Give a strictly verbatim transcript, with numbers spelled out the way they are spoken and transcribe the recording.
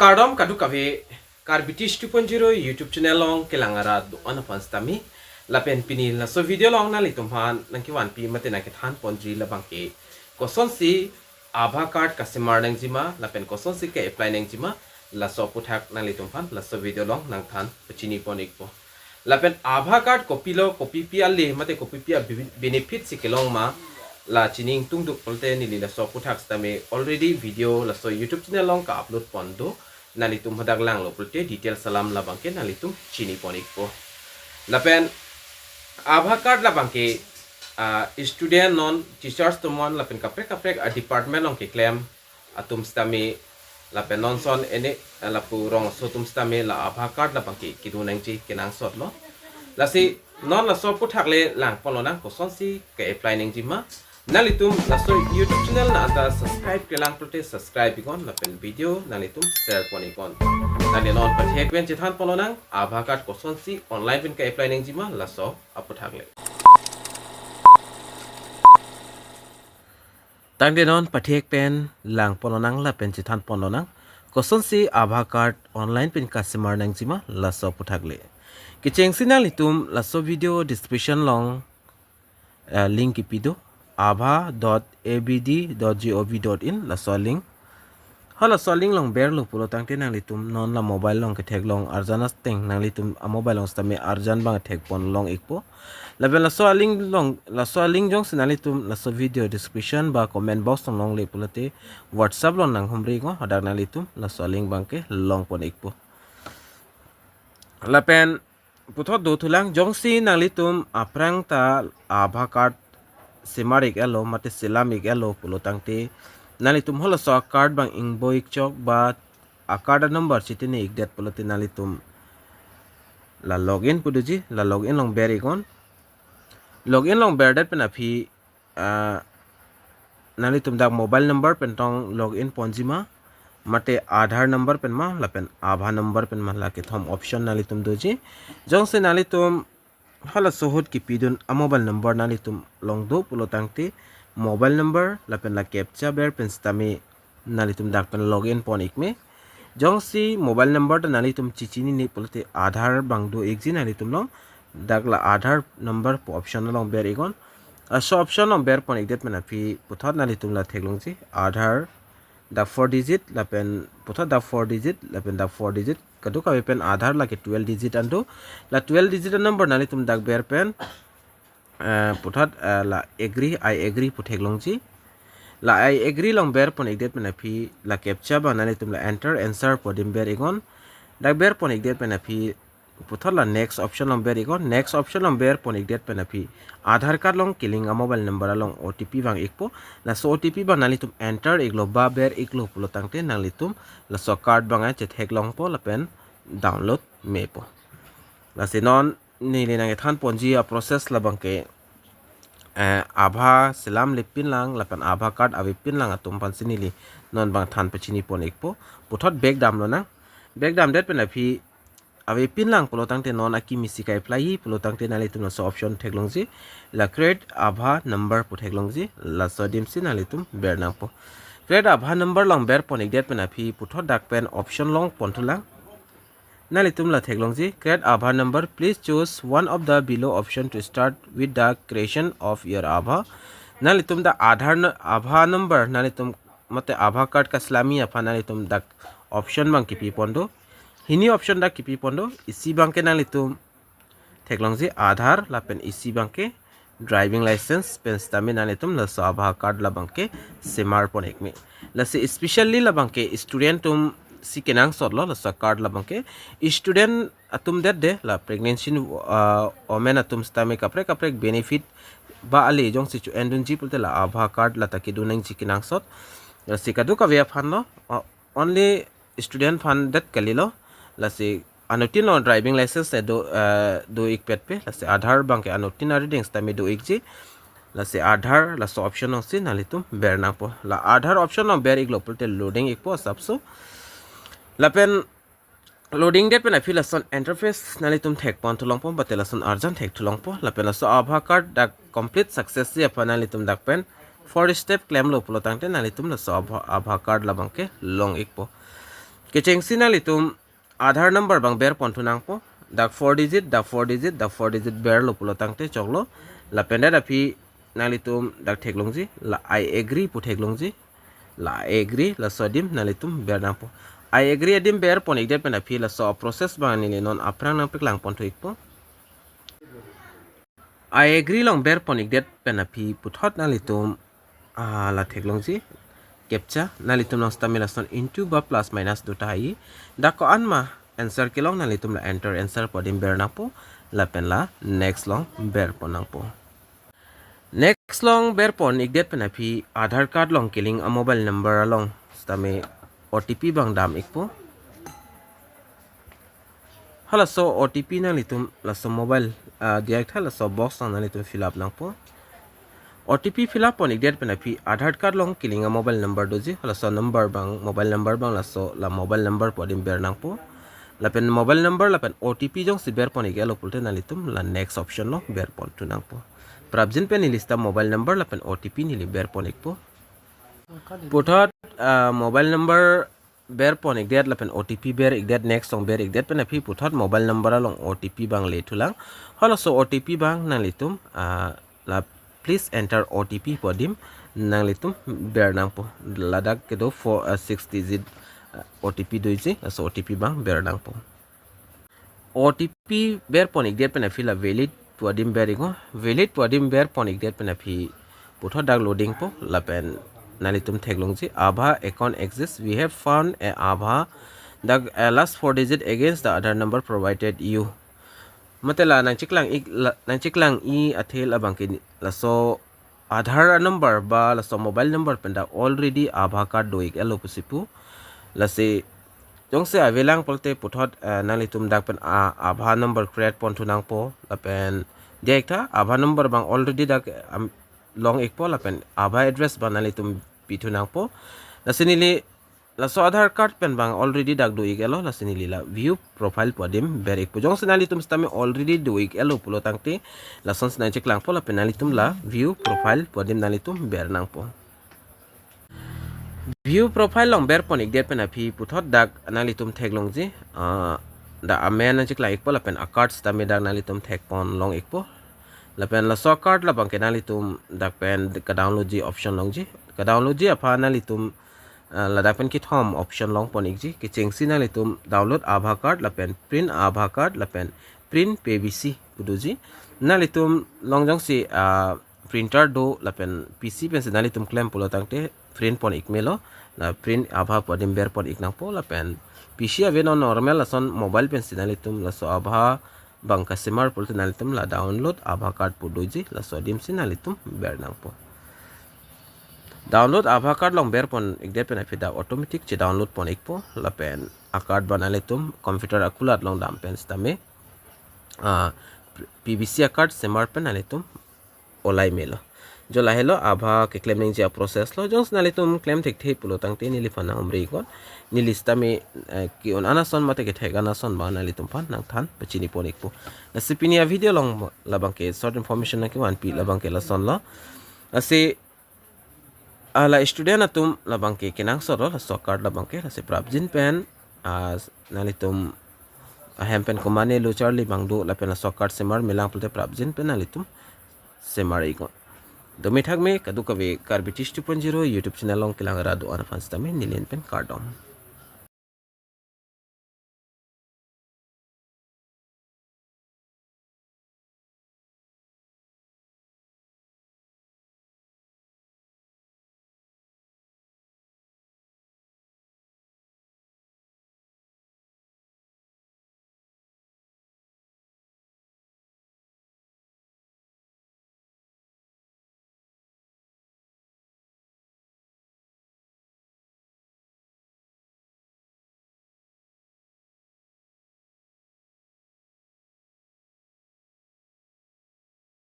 Kardom kadokave, Karbi Teach two point zero YouTube channel along kelang arat do-an aphan sitame. Lapen pini laso video along nanglitum aphan nangkevanpi mate nangkethan ponji labangke kosonsi ABHA card kasemar nangjima lapen kosonsi ke-apply nangjima, laso aphuthak nanglitum aphan laso video along nangthan pachini pon ikpo. Lapen ABHA card kopilo, kopipi ale mate kopipi a-be-, benefit si kelong ma, la chini ingtungduk pulote neli laso aphuthak sitame already video laso YouTube channel along ka-upload pon do. Nanglitum hadak langlo pulote details alam labangke nanglitum chini pon ikpo. Lapen ABHA card labangke, ah, student non teachers atum an lapen kaprek kaprek a-department along keklem atum sitame lapen non son ene, ah, lapu rongso atum sitame la ABHA card labangke kedo nangji kenangsotlo. Lasi non laso aphuthak le lang pon lonang kosonsi ke-apply nangjima. Nanglitum laso YouTube channel na anta subscribe-kle lang pulote subscribe iknon lapen video nanglitum share pon iknon. Tangte non pathek pen chethan pon lonang ABHA card kosonsi online pen ke-apply nangjima laso aphuthak le. Tangte non pathek pen lang pon lonang lapen chethan pon lonang kosonsi ABHA card online pen kasemar nangjima laso aphuthak le. Kechengsi nanglitum laso video description along, eh, link kipi do, abha dot a b d dot g o v dot in, laso link. Halaso link along berlo pulo tangte nanglitum non la mobile along ketheklong arjan ateng nanglitum a-mobile along sitame arjan abang thek pon long ikpo. Lapen laso link along, laso link jongsi nanglitum laso video description ba comment box along longle pulote WhatsApp along nanghumri iknon, hadak nanglitum laso link abangke long pon ikpo. Lapen puthot dothulang, jongsi nanglitum aphrang ta ABHA card semar ik-etlo mate selam ik-etlo pulo tangte nanglitum halaso a-card abang ingbo ikchok ba a-card a-number chetini ikdet pulote nanglitum la login pu doji, la login along ber iknon. Login along berdet pen aphi, ah, nanglitum dak mobile number pen tong login ponji ma, mate Aadhaar number pen ma, lapen ABHA number pen ma, la kethom option nanglitum doji. Jongsi nanglitum halaso ahut kipidun a-mobile number nanglitum along do pulo tangte mobile number lapen la captcha ber pen sitame nanglitum dak pen login pon ikme. Jongsi mobile number ta nanglitum chechinine pulote Aadhaar abang do ikji nanglitum along, dak la Aadhaar number pu option along ber iknon. Laso option along ber pon ikdet pen aphi puthot nanglitum la theklongji Aadhaar dak four digit lapen puthot dak four digit lapen dak four digit, kadokave pen Aadhaar lake twelve digit an do. La twelve digit a-number nanglitum dak ber pen, eh, puthot, eh, la agree, I agree pu theklongji. La I agree along ber pon ikdet pen aphi la captcha abang nanglitum la enter answer pu adim ber iknon. Dak ber pon ikdet pen aphi puthot la next option along ber iknon. Next option along ber pon ikdet pen aphi Aadhaar card along kelink a-mobile number along O T P vang ikpo. Laso O T P abang nanglitum enter iklo ba ber iklo pulo tangte nanglitum laso card abang chetheklongpo lapen download mepo. Lasi non neli nangkethan ponji a-process labangke, eh, ABHA selamle pinlang lapen ABHA card avepinlang atum aphansi neli non abang than pachini pon ikpo. Puthot back damlonang. Back damdet pen aphi avepinlang pulo tangte non akimi si ke-apply-i pulo tangte nanglitum laso option theklongji, la create ABHA number pu theklongji, laso adimsi nanglitum ber nangpo. Create ABHA number along ber pon ikdet pen aphi puthot dak pen option long ponthulang. Nanglitum la theklongji, create ABHA number, please choose one of the below option to start with the creation of your ABHA. Nanglitum dak Aadhaar nu-, ABHA number nanglitum mate ABHA card kaselamji aphan nanglitum dak option abang kipi pon do. Hini option dak kipi pon do, isi abangke nanglitum theklongji Aadhaar lapen isi abangke driving license pen sitame nanglitum laso ABHA card labangke semar pon ikme. Lasi especially labangke student atum si kenangsotlo laso card labangke. Student atum det de, la pregnancy, ah, women atum sitame kaprek kaprek benefit ba ale jongsi cho-endunji pulote la ABHA card lata kedo nangji kenangsot. Lasi kadokave aphanlo, ah, only student aphan det kalilo. Lasi anuttin along driving license te do, eh, do ikpetpe. Lasi Aadhaar abangke anuttin arideng sitame do ikji. Lasi Aadhaar laso option alongsi nanglitum ber nangpo. La Aadhaar option along ber iklo pulote loading ikpo asapso. Lapen loading det pen aphi lason interface nanglitum thek ponthulongpo, mate lason arjan thekthulongpo. Lapen laso ABHA card dak complete success-ji aphan nanglitum dak pen four step klemlo pulo tangte nanglitum laso ABHA, ABHA card labangke long ikpo. Kechengsi nanglitum Aadhaar number abang berpon thu nangpo. Dak four digit, dak four digit, dak four digit berlo pulo tangte choklo. Lapen dak aphi nanglitum dak theklongji, la "I agree" pu theklongji. La "I agree", laso adim nanglitum ber nangpo. "I agree" adim berpon ikdet pen aphi laso process abang neli non aphrang nangpeklang pon thu ikpo. "I agree" along berpon ikdet pen aphi puthot nanglitum, ah, la theklongji captcha, nanglitum along sitame lason into ba plus minus do tahai. Dak ko-an ma answer kelong, nanglitum la "enter answer" pu adim ber nangpo, lapen la "next" along berpon nangpo. "Next" along berpon ikdet pen aphi Aadhaar card along kelink a-mobile number along sitame O T P abang dam ikpo. Halaso O T P nanglitum laso mobile, ah, diak tha laso box along nanglitum fill up nangpo. O T P fill up pon ikdet pen aphi Aadhaar card along kelink a-mobile number doji, halaso number abang, mobile number abang laso la mobile number pu adim ber nangpo. Lapen mobile number lapen O T P jongsi berpon ik-etlo pulote nanglitum la "next" option along berpon thu nangpo. Prapjin pen neli sita mobile number lapen O T P neli berpon ikpo. Puthot, ah, mobile number berpon ikdet lapen O T P ber ikdet, "next" along ber ikdet pen aphi puthot mobile number along O T P abang le thulang. Halaso O T P abang nanglitum, ah, la "please enter O T P" pu adim nanglitum ber nangpo. Ladak kedo four, ah, six digit, ah, O T P doji, laso O T P abang ber nangpo. O T P berpon ikdet pen aphi la "valid" pu adim ber iknon. "Valid" pu adim berpon ikdet pen aphi puthot dak loading po, lapen nanglitum theklongji, "Aabha account exists. We have found a Aabha, the, uh, last four digit against the Aadhaar number provided you." Mate la nangcheklang ik, la, nangcheklang i athe labang ke ni, laso Aadhaar number ba laso mobile number pen dak already Aabha card do ik-etlo pusi pu. Lasi jongsi avelang pulote puthot, eh, nanglitum dak pen a, Aabha number create pon thu nangpo, lapen diak tha Aabha number abang already dak, am, long ikpo, lapen Aabha address abang nanglitum pi thu nangpo. Lasi neli laso Aadhaar card pen abang already dak do ik-etlo, lasi neli la "view profile" pu adim ber ikpo. Jongsi nanglitum sitame already do ik-etlo pulo tangte, lasonsi nangcheklangpo, lapen nanglitum la "view profile" pu adim nanglitum ber nangpo. "View profile" along berpon ikdet pen aphi puthot dak nanglitum theklongji, ah, dak amen nangcheklang ikpo, lapen a-card sitame dak nanglitum thekpon long ikpo. Lapen laso a-card labang ke nanglitum dak pen ka-download ji option longji. Ka-download ji aphan nanglitum, ah, ladak pen kethom option longpon ikji. Kechengsi nanglitum "download Aabha card" lapen "print Aabha card" lapen "print P V C" pu doji. Nanglitum along jongsi, ah, printer do lapen P C pensi nanglitum klem pulo tangte print pon ik melo. La "print Aabha" pu adim berpon ik nangpo, lapen P C ave non normal, lason mobile pensi nanglitum laso Aabha abang kasemar pulote nanglitum la "download Aabha card" pu doji, laso adimsi nanglitum ber nangpo. "Download Aabha card" along berpon ikdet pen aphi dak automatic che-download pon ikpo, lapen a-card abang nanglitum computer akulat along dam pen sitame, ah, P V C a-card semar pen nanglitum olai melo. Jo lahelo Aabha keklem nangji a-process lo. Jongsi nanglitum klem thekthe pulo tangte neliphan nang-umri iknon. Neli sitame, eh, ke-un an ason mate kethek an ason abang nanglitum aphan nangthan pachini pon ikpo. Lasi pini a-video along labang ke short information nangkevanpi labang ke lasonlo. Lasi, ah, la student atum labang ke kenangsotlo laso a-card labang ke, lasi prapjin pen, ah, nanglitum ahem pen komane lo charli abang do lapen laso a-card semar melang pulote prapjin pen nanglitum semar iknon. Dome thakme kadokave Karbi Teach two point zero YouTube channel along kelang ra do-an aphan sitame neli ahin pen kardom.